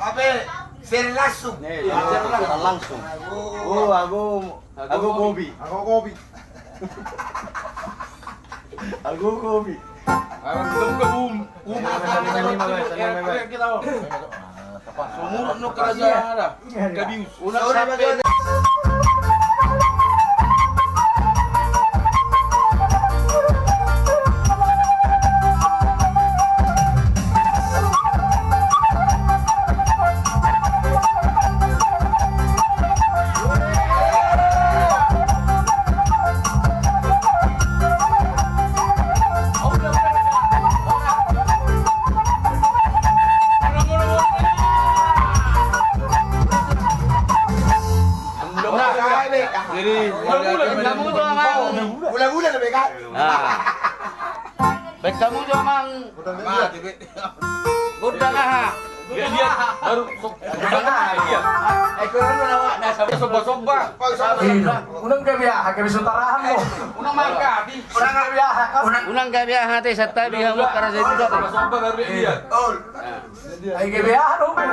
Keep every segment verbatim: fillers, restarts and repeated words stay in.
Ape, siaran langsung. Nih, siaran langsung. Oh, ago, ago kopi. Ago kopi. Ago kopi. Ago kopi. Sumurut no kerajaan ada. Gabius. Unang sampe. Jadi, mula-mula na be kan? Baen hamu jo, Amang. Gondang aha? Baru somba-somba. Unang gabe aha, gabe so tarahan do. Unang manggabe. Unang gabe aha, unang gabe aha, te santabi hamu karasa itu. Somba-somba baru dia. Ai gabe aha do be?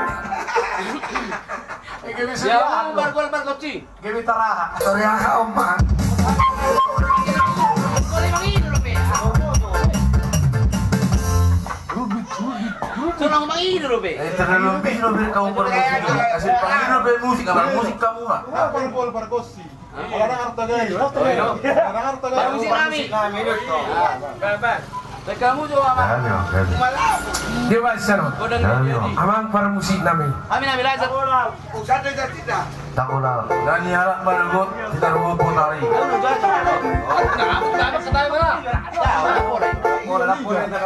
Ai gabe so aha do? Gabe tarahan. Sore aha, Om, Mang? Tolong mangido dope. Eh, terlalu lebih dope kau bermusik. Kasih pangido dope musik, apa musik kamu, Mak? Parpol, parkosi. Orang harta gaya. Orang harta gaya. Parmusik nami. Baen hamu jo, Amang. Dia baca no. Amang parmusik nami. Kami nami lazat. Takola. Dani halak maragot, kita rubo potari.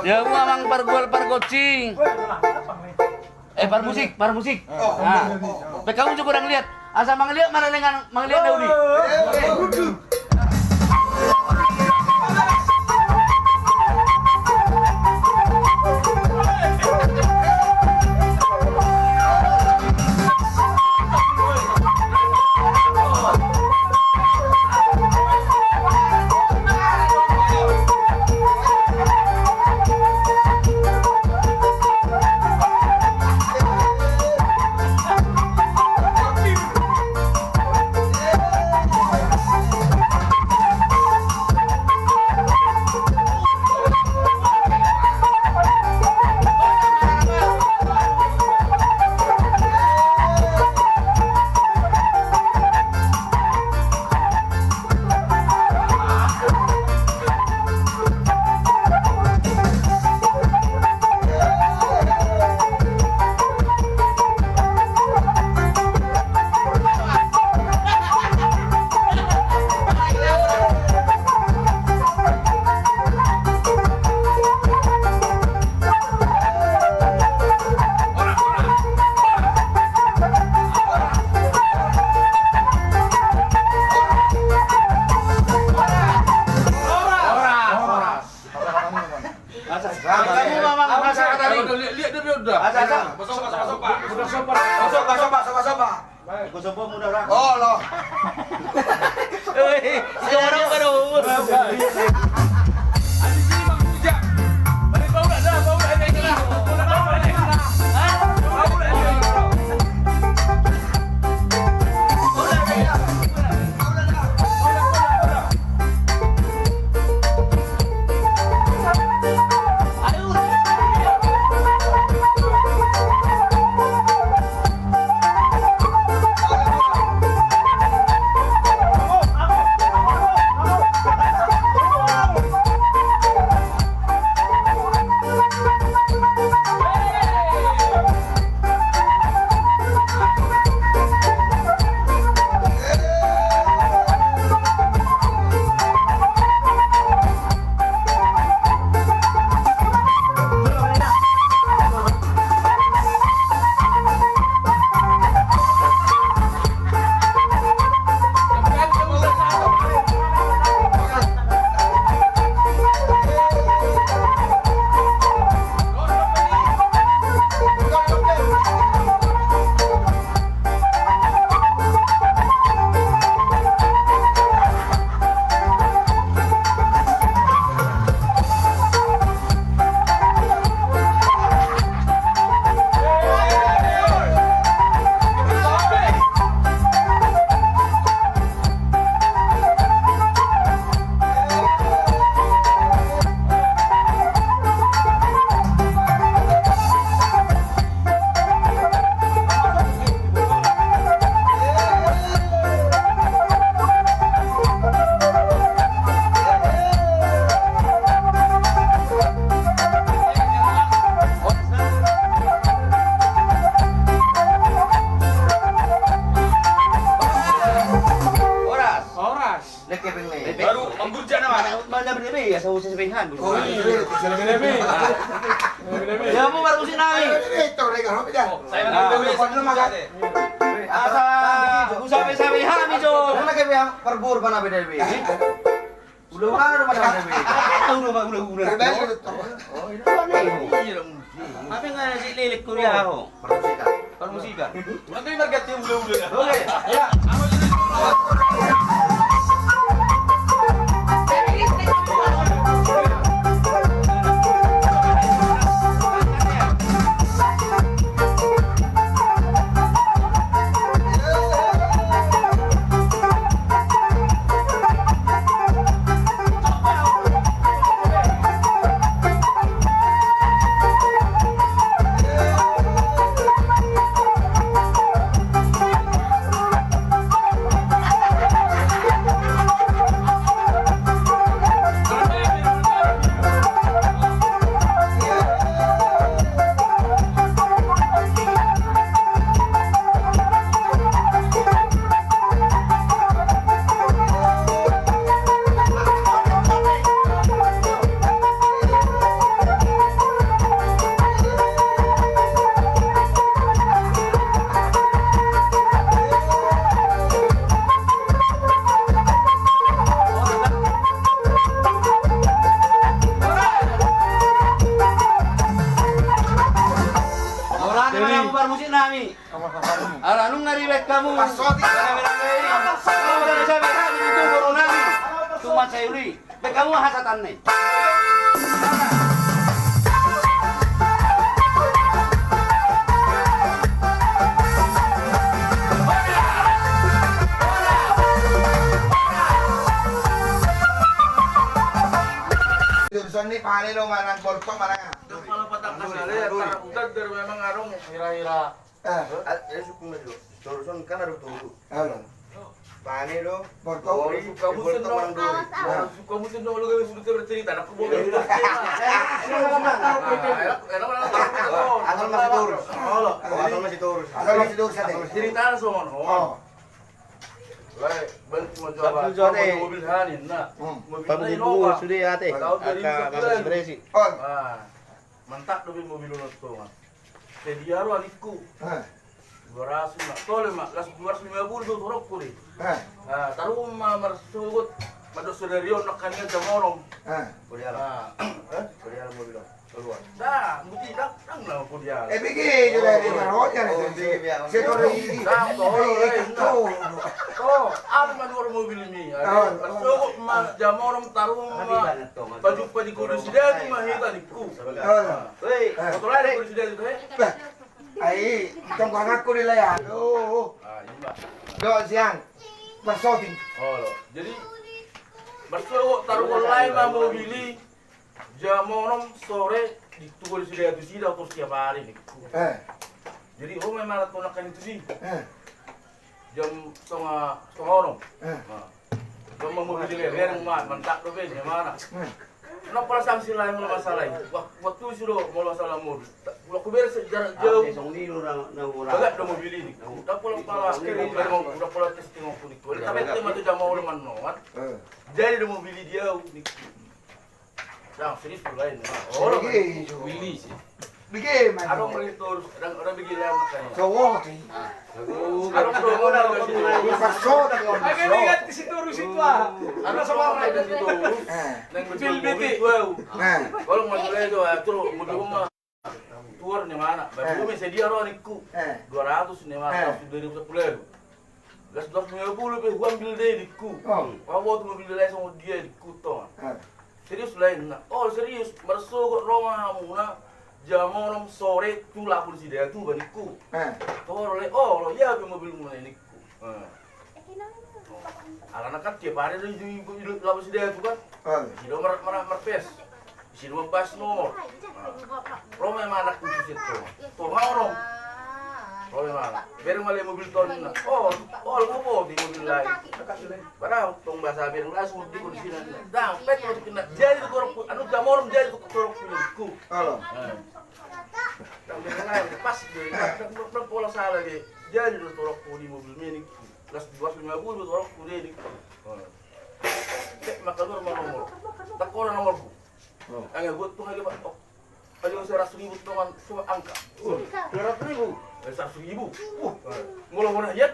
Ya, gua Amang pargual pargocing. Eh, parmusik, parmusik. Nah. Pe hamu jo godang liat. Asa mangaliat ma na lengan, mangaliat na uli. Asa, asa. Sopa, sopa, sopa. Asa, asa. Baik. Asa, asa. Olo. Eh, sekarang pada umur. Ia, hamu parmusik nami. Asa husabesabe hami jo. Mana ke biang parboru mana beda be. Ula-ula do mana beda be. Ula-ula. Oh, ini mana? Iya, musik. Tapi nggak ada si lilik kuliah ho. Parmusikan. Parmusikan. Nanti marga tim dulu. Oke, ya. Holan ma hamu parmusik nami. Ala nunga dibaen hamu. Pas sotik. Beda-beda i. Beda-beda i, hami di tu boru nami. Tuman Sayuri. Baen hamu hasahatan i. Turusan ni pale do manang polpok manang. Kepala patang kasale, tar utan dari memang arung hira-hira. Ah. Al-, eh, suku maju. Toruson kan ada turu. Halo. Pane do. Borto. Suka musim do. Suka musim do, lu gak sudah bercerita, anak kebo. Asal masih turus. Halo. Asal masih turus. Asal masih turus, ate. Cerita langsung. Oh. Lai, balik mau jawab. Mobil Hanin, nah. Mobil Hanin, Nova. Sudah ya, ate. Tahun dua ribu sembilan. Angka beresi. Oh. Ah. Mantap do be mobil on tonga. Sedia ro aningku. Dua ratus ma, tole ma, las dua ratus lima puluh do torokku de. Taru ma marsogot, madok sadari on nangkaningan jam onom. Kodiala. Kodiala mobil on. Keluar. Da, muti dang, dang na kodiala. Eh, bege jo dari Maroja na. Setor i. Dang, tole. To, ada ma dua mobil ni. Marsogot ma jam onom taru ma. Pajumpa di Kudus dia tu ma hita aningku. Hei, motor lain aku di sini tu, hei. Bah, ai, tonggonganku di layan. Oh. Ah, ini, Pak. Do siang. Pas syuting. Oh, lo. Jadi, pas lo taruh online ma mobil i, jam onom sore, di tunggu di sini, di sini, aku setiap hari nih. Eh. Jadi, oh, memang alat ponakan itu sih. Eh. Jam setengah, setengah onom. Eh. Nah. Jam onom mobil di leher, ma-, mantap do be, di mana? Eh. Nang pola sanksi lain, molo masalah i. Wak-, waktu sudah, molo masalah mobil. Wak-, aku beres jarak jauh. Bagak do mobil ini. Udah pola pala, udah pola testing aku di kulit. Tapi itu mah tu jam onom, kan? Eh. Jadi do mobil dia, ni. Nah, serius tu lain. Oh, serius. Willy sih. Bege, man. Ada orang itu, orang, orang bege lain makanya. Cowok, eh. Ada orang orang orang. Pas syuting, pas syuting. Agak ingat di situ, di situ, ah. Ada orang orang di situ. Eh. Nang mobil B T. Eh. Kalau mau mulai itu, ah, terus mau di rumah. Tuor ni mana? Baru me sedia ro aningku. Eh. Dua ratus ni mana? Eh. Sudah di sepuluh. Las dua ratus lima puluh pe, huambil do i ningku. Oh. Huboto mobil do lae songon dia ningku, tong. Eh. Serius lae na. Oh, serius, marsogot ro ma hamuna jam onom sore tu lapo ni si Datu ba ningku. Eh. Tong, ro lae, oh, ro, ia pe mobilmuna ningku. Eh. Oh. Alana kan tiap hari do i, i, i, lapo ni si Datu kan. Eh. Di sini do mar-, mar-, marpes. Di sini do mambahas nomor. Nah. Ro ma anak kunci situ. Tong, ro. Ro ma anak. Bereng ma lae mobil tong na. Oh, oh, lapo di mobil lain. Padahal tong bahasa bereng langsung di kunci na. Dang, pet lo kena. Jadi tu torokku, anu, jam onom jadi tu torokku ningku. Halo. Nah. Dang bereng lain, pas do. Dang, dang, dang pola salah dia. Jadi tu torokku di mobil me ningku. Las dua ratus lima puluh torokku dia ningku. Nah. Cek makaluar ma nomor. Takora nomorku. Anggo buat tu hage, Pak. Paling seratus ribu tongan so angka. Dua ratus ribu. Eh, seratus ribu. Molo hona hian,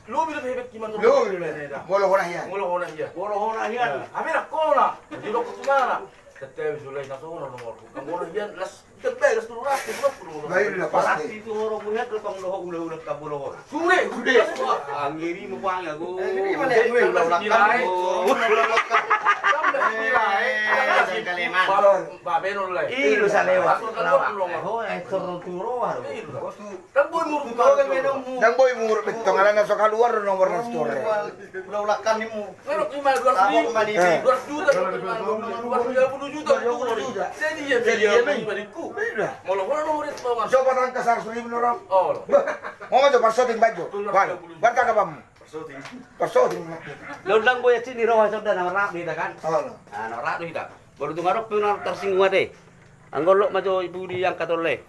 lobi do hepeng i ma. Lobi do. Molo hona hian. Molo hona hian. Molo hona hian. Hape ndang hona. Jadi lo kutumana. Tete bisa lai na so hona nomorku. Anggo hona hian las. Tete las tolu ratus. Baik lah, pasti. Pasti tu orang punya tu pang dohot ulah-ulah kabolo. Sure, sure. Anggeri mo pang ya go. Anggeri mana? Gue ulah-ulah kabolo. Babenon lai. Ih, lu salewa. Ho, eh, turu-turu, aduh. Ndang boi muruk. Ndang boi muruk bettong, alana so kaluar nomor na store. Ulah-ulah kan nimu. Ngerok lima, dua ratus ribu. Dua ratus juta, dua ratus lima puluh juta, dua puluh juta. Jadi ya, jadi ya, beli balikku. Molo hona nomor itu, Bang. Coba angka seratus ribu orang. Oh. Mau coba syuting baju. Bang, bertangkap kamu. Parsoting. Parsoting. Lo ndang boi sini roha sonda na marrap do hita kan? Olo. Ah, na marrap do hita. Molo tung adong pe na tarsinggung ate. Anggo lok ma jo i pudi angka tolle.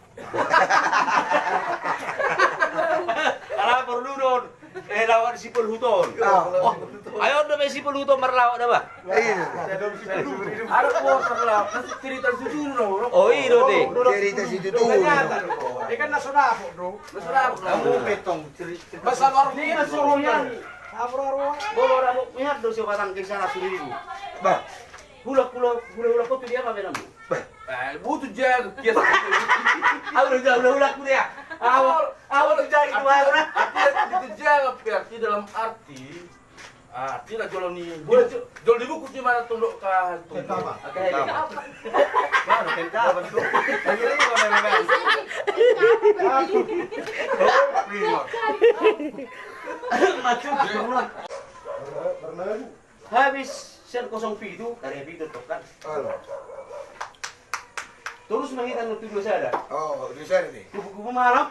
Ala porlu don. Eh, lawan si polhut on. Oh, ayo do be si polhut on marlawak da ba. Iya. Ada kuasa lah, cerita situtu no. Oh, iya do te. Cerita situtu. Ikan na so dapot do. Na so dapot. Kamu petong cerita. Masa baru ni na suruh nian. Abro aro. Bolo da bok nian do si batang kisah na suri. Bah. Hulak hulak hulak hulak kau tu dia apa benamu? Bah. Eh, butuh jago kias. Aku udah hulak hulak dia. Awal awal tu jago itu baru. Artinya itu jago berarti dalam arti Ah, tidak jolo ni. Jolo di buku di mana tunduk ka tunduk. Kentama. Oke. Baru kentama tu. Lagi lagi mana mana. Masuk. Habis sen kosong pitu, dari pitu tu kan. Halo. Terus ma hita nuntu dua sada. Oh, dua sada ni. Kupu-kupu malam.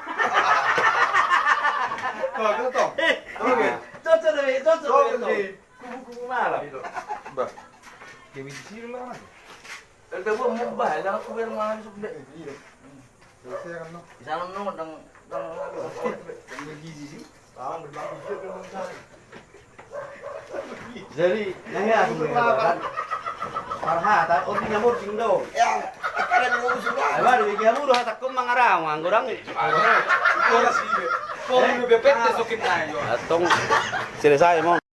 Kau tu tong. Cocok deh, cocok deh. Kupu-kupu malam. Bah. Dia bisa sih lah. Ada gua mau bah, ada aku biar malam sudah. Iya. Bisa kan no. Bisa no dang dang. Gizi sih. Jadi, na hea tu kan. Parhata, oh, dia mau tinggal. Ya, sekarang mau sudah. Ai baru dia mau do hata ko mangarau anggo dang. Ora sih. Ko lu bepet sokin ayo. Atong selesai mo.